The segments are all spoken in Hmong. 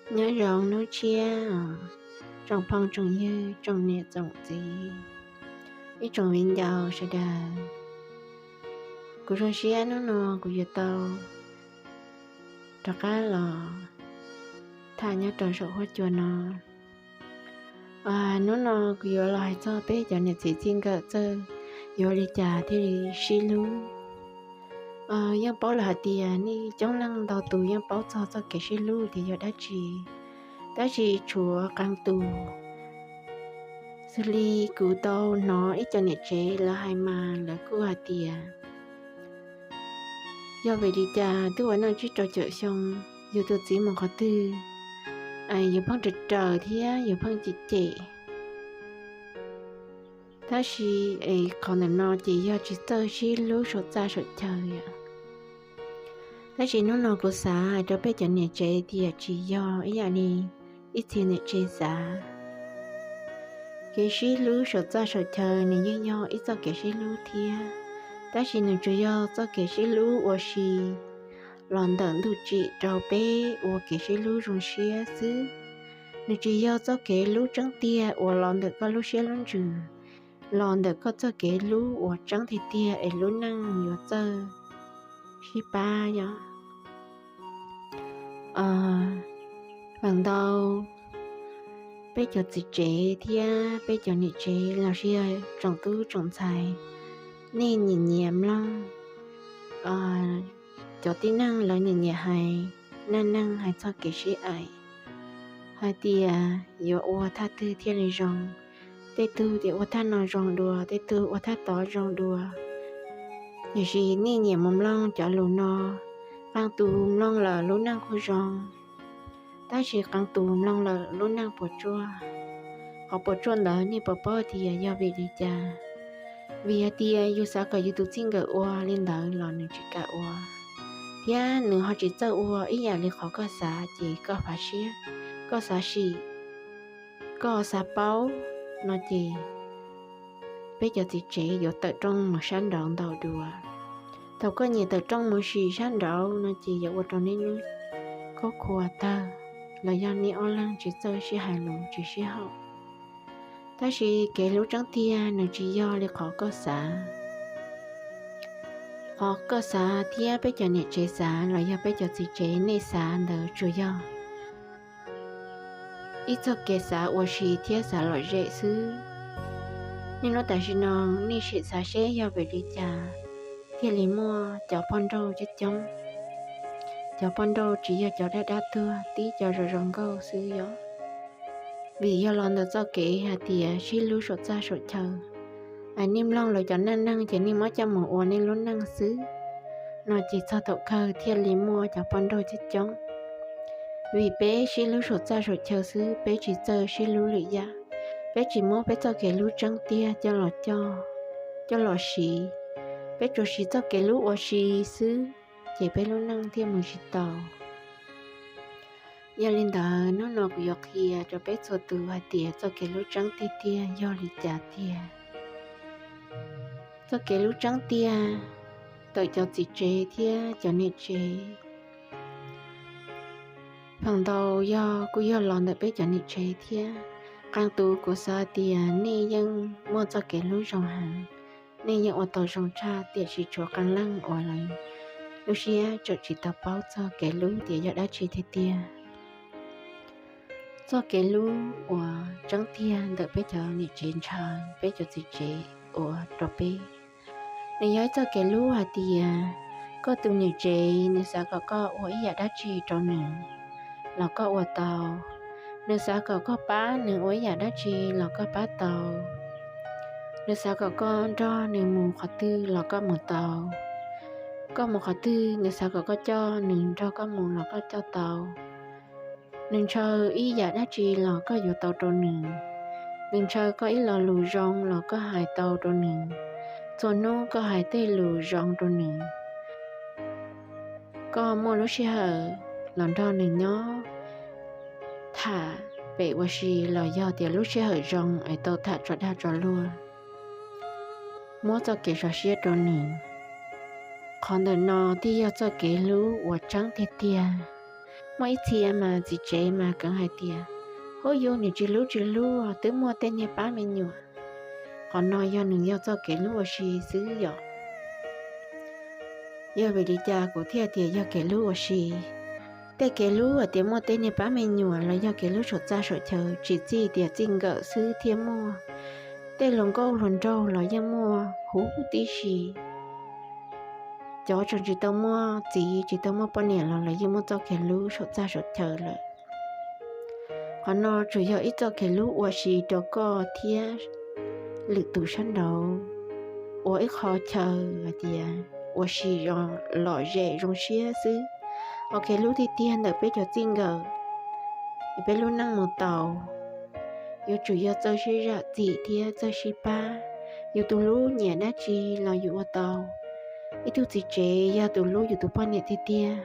Nyob zoo hnub tshiab, tsoom phooj tsoom ywg, tsoom niam tsoom txiv, ib tsoom viv ncaus sawv daws. Kuv zoo siab hnub no kuv yuav tau rov qab los tham nyob rau saum huab cua no. Hnub no kuv yuav los hais txog peb cov niam txiv txij nkawm txawj yuav li cas thiaj li sib hlub. Yeej paub lawm hais tias nej coob leej ntau tus yeej paub txog txoj kev sib hlub tias yog dab tsi, tab sis tshuav qee tus, xws li kuv tau hnov ib cov niam tsev lawv hais mas lawv kuj hais tias, yog vim li cas twb ua neej tsib rau caum xyoo, yus tus txiv mus qhov twg, yus pheej raws raws thiab yus pheej cem cem. Tab sis es qhov ntawm no ces yog tsis txawj sib hlub saum txaj saum chaw yom. Tab sis hnub no kuv xav hais rau peb cov niam tsev tias tsis yog ib yam li ib txhia niam tsev xav. Kev sib hlub saum txaj saum chaw nws yeej yog ib txoj kev sib hlub thiab, tab sis nws tsuas yog txoj kev sib hlub ua si los ntawm ntuj tsim rau peb ua kev sib hlub zoo siab xwb. Nws tsis yog txoj kev hlub tseeb tiag uas los ntawm koj lub siab lub ntsws, los ntawm koj txoj kev hlub uas tseeb tiag tiag es lub neej yuav txawj sib pab yom. Feem ntau peb cov txiv tsev thiab peb cov niam tsev los sis yog tsoom tub tsoom ntxhais, nej nyiam nyiam mloog cov tib neeg lawv nyiam nyiam hais, neej neeg hais txog kev sib aim, hais tias yuav ua thaj twg thiaj li zoo. Tej tug tias ua thaj no zoo dua, tej tug ua thaj tod zoo dua. Tiam sis nej nyiam mus mloog cov lus no, qee tus mloog lawm lub neej kuj zoo, tab sis qee tus mloog lawm lub neej puas tsuaj. Qhov puas tsuaj ntawd nej puas paub tias yog vim li cas? Vim hais tias yus xav kom yus tus txij nkawm ua li ntawd los nws tsis kam ua, thiab nws ho tsis txawj ua ib yam li qhov koj xav ces koj fav siab, koj xav sim, koj xav paub no ces peb cov txiv tsev yuav tawm rooj mus sab nraud ntau dua. Thaum koj nyiam tawm rooj mus sim sab nraud no ces yuav ua rau nej lub khuab khua tawg los yog nej ob leeg tsis txawj sib hais lus tsis sib haum. Tab sis kev hlub tseeb tiag nws tsis yog li qhov koj xav. Qhov koj xav thiab peb cov niam tsev xav los yog peb cov txiv tsev nej xav ntawd tsuas yog ib txoj kev xav ua si thiab xav lom zem xwb. Niaj hnub tam sim no nej sim xav seb yog vim li cas thiaj li muaj cov poj nrauj coob coob, cov poj nrauj tsis yog cov dab dab tuag, tib cov zoo zoo nkauj xwb yom. Vim yog los ntawm txoj kev hais tias sib hlub saum txaj saum chaw, nej mloog lawv cov neej neeg ces nej muab coj mus ua nej lub neej xwb, no ces txog thaum kawg thiaj li muaj cov poj nrauj coob coob. Vim peb sib hlub saum txaj saum chaw xwb, peb tsis txawj sib hlub lwm yam, peb tsis muab peb txoj kev hlub tseeb tiag coj los coj, coj los siv, peb tsuas siv txoj kev hlub ua si xwb, ces peb lub neej thiaj mus tsis tau. Yog li ntawd hnub no kuv yuav qhia rau peb txhua tus hais tias txoj kev hlub tseeb tiag tiag yog li cas tiag. Txoj kev hlub tseeb tiag ntawm cov txiv tsev thiab cov niam tsev, feem ntau yog kuj yog los ntawm peb cov niam tsev thiab. Qee tus kuv xav tias nej yeej muaj txoj kev hlub zoo heev, nej yeej ua tau zoo tshaj, tiam sis tshuav qee leej uas lawv lub siab tseem tsis tau paub txog kev hlub tias yog dab tsi tiag tiag. Txoj kev hlub uas tseeb tiag ntawm peb cov niam tsev ntshaw, peb cov txiv tsev ua rau peb, nws yog ib txoj kev hlub hais tias koj tus niam tsev nws xav kom koj ua ib yam dab tsi rau nws los koj ua tau. Nws xav kom koj pab nws ua ib yam dab tsi los koj pab tau. Nws xav kom koj nrog nws mus qhov twg los koj mus tau. Koj mus qhov twg nws xav kom koj coj nws nrog koj mus los koj coj tau. Nws ntshaw ib yam dab tsi los koj yuav tau rau nws. Nws ntshaw koj ib lo lus zoo los koj hais tau rau nws. Txhua hnub koj hais tej lus zoo rau nws. Koj muaj lub sij hawm los nrog nws nyob tham pem ua si los yog tias lub sij hawm zoo es tau tham tso dag tso luag, muab txoj kev sov siab rau nws. Qhov ntawm no thiaj yog txoj kev hlub uas tseeb tiag tiag. Muaj ib txhia mas txiv tsev mas kheev hais tias, huv, yus nim tsis hlub tsis hlub twb muaj tej niag pab me nyuam. Qhov no yog nws yog txoj kev hlub ua si xwb yom. Yog vim li cas kuv thiaj tias yog kev hlub ua si? Tej kev hlub hais tias muaj tej niag pab me nyuam los yog kev hlub saum txaj saum chaw tsis txij tias txij nkawm xwb thiaj muaj. Tej hluas nkauj hluas nraug los yeej muaj huv tib si. Cov tseem tsis tau muaj txiv tsis tau muaj poj niam los lawv yeej muaj txoj kev hlub saum txaj saum chaw lawm. Qhov no tsuas yog ib txoj kev hlub ua si rau koj thiab lwm tus sab nraud, ua ib qho chaw hais tias ua si lom zem zoo siab xwb. Qhov kev hlub tiag tiag ntawm peb cov txij nkawm, peb lub neej mus tau, yuav tsum yog txawj sib zam txim thiab txawj sib pab. Yus tus hlub nyiam dab tsi los yus ua tau. Ib tug txiv tsev yog tus hlub yus tus poj niam tiag tiag,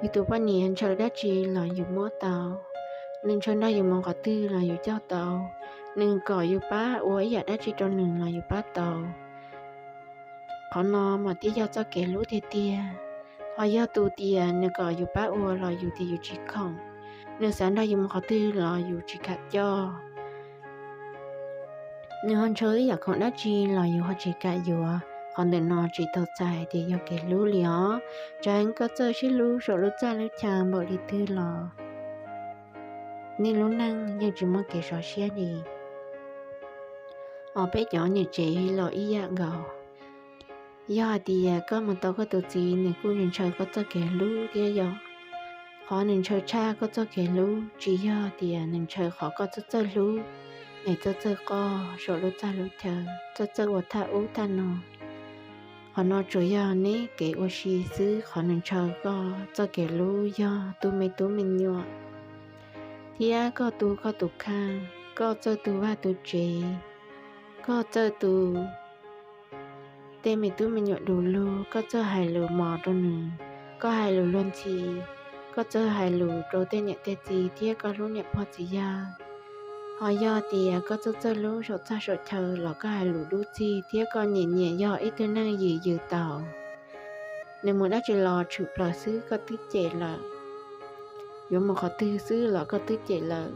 yus tus poj niam ntshaw dab tsi los yus muab tau, nws ntshaw nrog yus mus qhov twg los yus coj tau, nws kom yus pab ua ib yam dab tsi rau nws los yus pab tau. Qhov no mas thiaj yog txoj kev hlub tiag tiag. Ho yog tus tias nws kom yus pab ua los yus tias yus tsis khoom, nws xav nrog yus mus qhov twg los yus tsis kam coj. Nws ho ntshaw ib yam khoom dab tsi los yus ho tsis kam yuav, qhov ntawm no tsis tau txhais tias yog kev hlub li os. Tseev koj txawj sib hlub saum lub txaj lub chaw npaum li twg los nej lub neej yeej tsis muaj kev sov siab li. Os, peb cov niam tsev los ib yam nkaus. Yog hais tias koj mus tau koj tus txiv, nws kuj ntshaw koj txoj kev hlub thiab yom. Qhov nws ntshaw tshaj koj txoj kev hlub tsis yog tias nws ntshaw qhov koj txawj txawj hlub es txawj txawj qoj saum lub txaj lub chaw, txawj txawj ua thaj ub thaj no. Qhov no tsuas yog neb kev ua si xwb, qhov nws ntshaw koj txoj kev hlub yog tu me tub me nyuam thiab koj tu koj tus kheej, koj txawj tu vaj tu tsev, koj txawj tu tej me tub me nyuam du lug, koj txawj hais lus mos rau nws, koj hais lus luag ntxhi, koj txawj hais lus rau tej niam tej txiv thiab koj hlub niam pog txiv yawg. Ho yog tias koj txawj txawj hlub saum txaj saum chaw los koj hais lus dub txig thiab koj nyiam nyiam yog ib tug neeg yws yws taus. Nws mus dab tsi los tshwm plaws xwb koj twb cem lawm, yuav mus qhov twg xwb los koj twb cem lawm.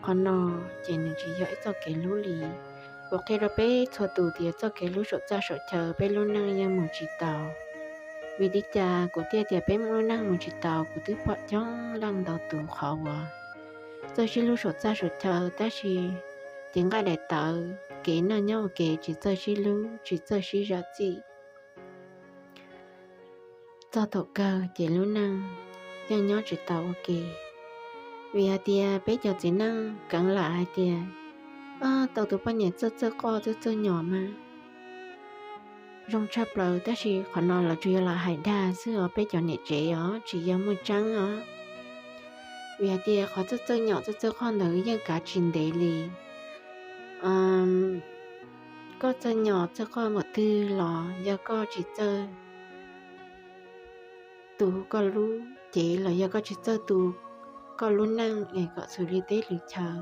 Qhov no ces nws tsis yog ib txoj kev hlub li. Kuv qhia rau peb txhua tus tias txoj kev hlub saum txaj saum chaw peb lub neej yeej mus tsis tau. Vim li cas kuv thiaj tias peb lub neej mus tsis tau? Kuv twb pom coob leej ntau tus qhov uas txawj sib hlub saum txaj saum chaw tab sis cev nqaij daim tawv, kev noj nyob ua ke tsis txawj sib hlub tsis txawj sib zam txim. Txog thaum kawg ces lub neej yeej nyob tsis tau ua ke. Vim hais tias peb cov txiv neej keev lam hais tias, tau tus poj niam txawj txawj qoj txawj txawj nyom mas zoo tshaj plaws, tab sis qhov no los tsuas yog lam hais dag xwb os peb cov niam tsev os, tsis yog muaj tseeb os. Vim hais tias qhov txawj txawj nyom txawj txawj qoj ntawd yeej kav tsis ntev li. Koj txawj nyom txawj qoj npaum twg los yog koj tsis txawj tu koj lub cev los yog koj tsis txawj tu koj lub neej es kom xws li teb li chaw,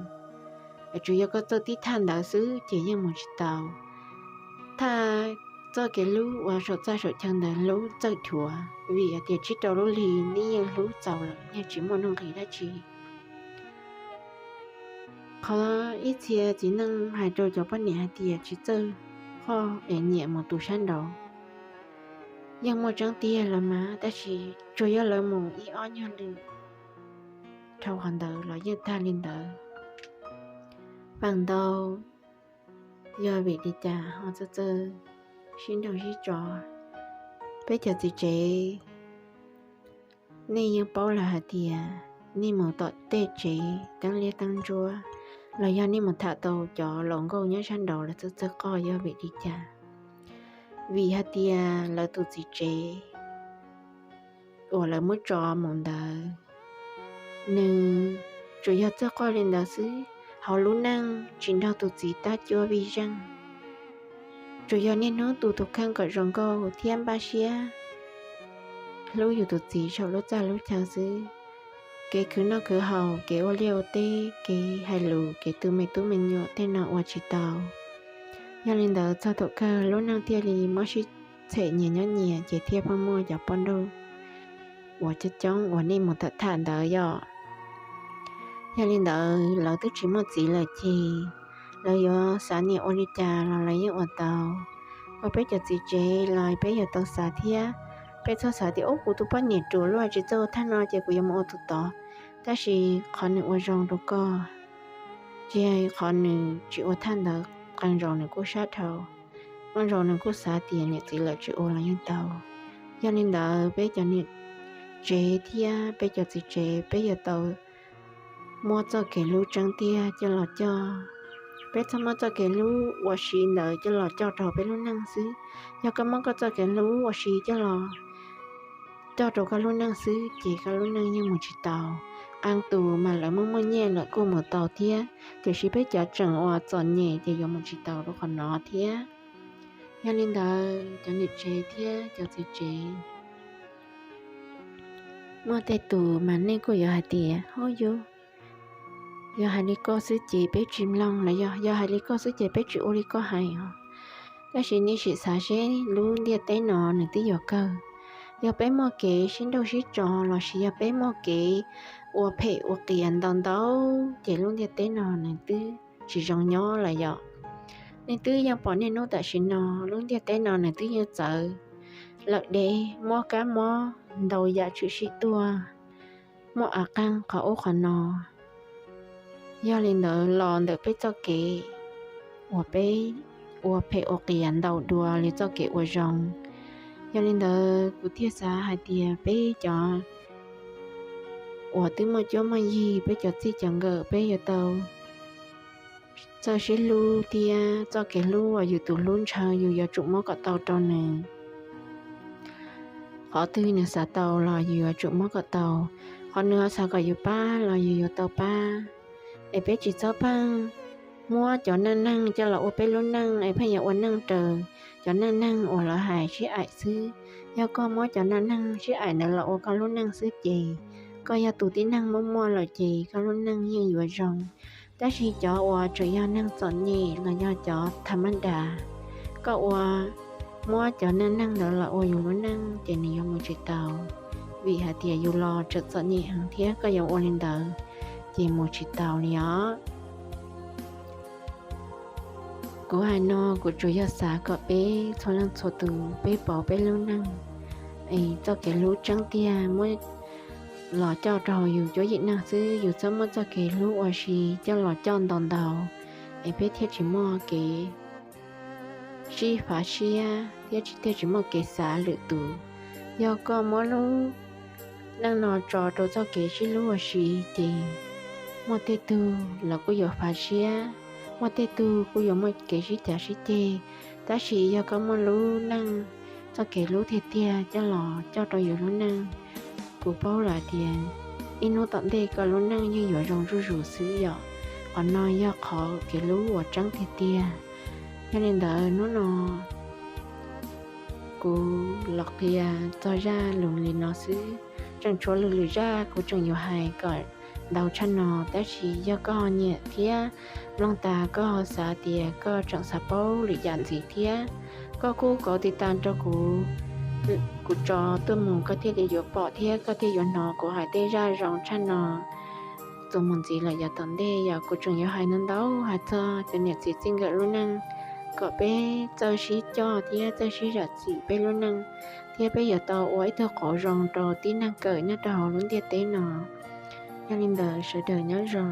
es tsuas yog koj txawj tib thaj ntawd xwb ces yeej mus tsis tau. Thaj txoj kev hlub uas saum txaj saum chaw ntawd hlub txawj dhuav, vim hais tias tsib rau lub hli nej yeej hlub txaus lawm, yeej tsis muaj nuj nqis dab tsi. Qhov ib txhia txiv neej hais rau cov poj niam hais tias tsis txawj qoj es nyiam mus tu sab nraud, yeej muaj tseeb tiag los mas, tab sis tsuas yog lawv mus ib ob nyuag lwm, dhau qhov ntawd los yeej tag li ntawd. Feem ntau yog vim li cas ho txawj txawj sib nrauj sib tso? Peb cov txiv tsev, nej yeej paub lawm hais tias nej mus tom tej tsev teeb liab teeb ntsuab, los yog nej mus tham tau cov laus nkauj nyob sab nraud lawv txawj txawj qoj yog vim li cas? Vim hais tias lawv tus txiv tsev uas lawv muab tso mus ntawd, nws tsuas yog txawj qoj li ntawd xwb, hauv lub neej tsis nrog tus txiv tab cuab vij zeej. Tsuas yog niaj hnub tu tus kheej kom zoo nkauj thiab npaj siab hlub yus tus txiv saum lub txaj lub chaw xwb. Kev khwv noj khwv haus, kev ua liaj ua teb, kev hais lus, kev tu me tub me nyuam tej no ua tsis tau. Yog li ntawd txog thaum kawg lub neej thiaj li muab sib txhem nyias nyob nyias ces thiaj pheej muaj cov poj nrauj uas coob coob uas nej mus tham tham ntawd yom. Yog li ntawd lawv twb tsis muaj txiv lawm ces lawv yuav xav niam ua li cas los lawv yeej ua tau. Ua peb cov txiv tsev los peb yuav tau xav thiab. Peb txhob xav tias ub kuv tus poj niam ruam luaj tsis txawj ua thaj no ces kuv yuav mus ua tus tod. Tab sis qhov nws ua zoo rau koj, tsis yog qhov nws tsis ua thaj ntawd, qee zaus nws kuj sab dhau, qee zaus nws kuj xav tias niam txiv lawv tsis ua los yeej tau. Yog li ntawd peb cov niam tsev thiab peb cov txiv tsev peb yuav tau muab txoj kev hlub tseeb tiag coj los coj. Peb txhob muab txoj kev hlub ua si ntawd coj los coj rau peb lub neej xwb. Yog koj muab koj txoj kev hlub ua si coj los coj rau koj lub neej xwb ces koj lub neej yeej mus tsis tau. Qee tus mas lawv muaj muaj nyiaj lawm kuj mus tau thiab, tiam sis peb cov tseem uas txom nyem ces yuav mus tsis tau rau qhov no thiab. Yog li ntawd cov niam tsev thiab cov txiv tsev, muaj tej tus mas nej kuj yuav hais tias hauj yus, yog hais li koj xwb ces peb tsis mloog los yog, yog hais li koj xwb ces peb tsis ua li koj hais os. Tab sis nej sim xav seb lub ntiaj teb no nws twb yuav kawg. Yog peb muaj kev sib nrauj sib tso lossis yog peb muaj kev ua phem ua qias ntau ntau ces lub ntiaj teb no nws twb tsis zoo nyob lawm yom. Nej twb yeej pom niaj hnub tam sim no lub ntiaj teb no nws twb yeej txawv lawm deb, muab kab mob ntau yam tshwm sim tuaj, muaj av qeeg qhov ub qhov no. Yog li ntawd los ntawm peb txoj kev uas peb ua phem ua qias ntau dua li txoj kev ua zoo. Yog li ntawd kuv thiaj xav hais tias peb cov uas twb muaj cuab muaj yig, peb cov txij cov nkawm peb yuav tau txawj sib hlub thiab txoj kev hlub uas yus tus hlub ntshaw yus yuav tsum muab kom tau rau nws. Qhov twg nws xav tau los yus yuav tsum muab kom tau, qhov nws xav kom yus pab los yus yuav tau pab. Es peb tsis txhob pheej muab cov neej neeg coj los ua peb lub neej es pheej yuav ua neej raws cov neej neeg uas lawv hais sib aim xwb. Yog koj muab cov neej neeg sib aim ntawd los ua koj lub neej xwb ces koj yog tus tib neeg muaj muaj lawm ces koj lub neej yeej yuav zoo. Tab sis cov uas tseem yog neeg txom nyem los yog cov tha mab das, koj ua muab cov neej neeg ntawd los ua yus lub neej ces nws yuav mus tsis tau, vim hais tias yus los tseem txom nyem heev thiab koj yuav ua li ntawd ces mus tsis tau li os. Kuv hais no kuv tsuas yog xav kom peb txhua leej txhua tus peb pauv peb lub neej es txoj kev hlub tseeb tiag muab los coj rau hauv yus cuab yim neej xwb, yus txhob muab txoj kev hlub ua si coj los coj ntau ntau es peb thiaj tsis muaj kev sib fav siab thiab thiaj tsis muaj kev xav lwm tus. Yog koj muab lub neej no tso rau txoj kev sib hlub ua si ces muaj tej tug los kuj yuav fav siab, muaj tej tug kuj yuav muaj kev sib cav sib ceg. Tab sis yog koj muaj lub neej txoj kev hlub tiag tiag coj los coj rau yus lub neej, kuv paub lawm tias ib hnub tom ntej koj lub neej yeej yuav zoo zuj zus xwb yom. Qhov no yog qhov kev hlub uas tseeb tiag tiag. Yog li ntawd hnub no kuv los qhia txog zaj lus li no xwb. Tseem tshuav lwm lwm zaj kuv tseem yuav hais kom ntau tshaj no, tab sis yog koj ho nyiam thiab mloog tas koj ho xav tias koj tseem xav paub lwm yam ntxiv thiab, koj kuj kauv tiv tas rau kuv, kuv tso tuaj mus koj thiaj li yuav pom thiab koj thiaj yuav hnov kuv hais tej zaj zoo tshaj no txuas mus ntxiv lawm yav tom ntej. Yog kuv tseem yuav hais ntau ntau hais txog cov niam txiv txij nkawm lub neej, kom peb txawj sib coj thiab txawj sib zam txim peb lub neej, thiab peb yuav tau ua ib tug qauv zoo rau tib neeg kawm nyob rau hauv lub ntiaj teb no. Yog li ntawd sawv daws nyob zoo.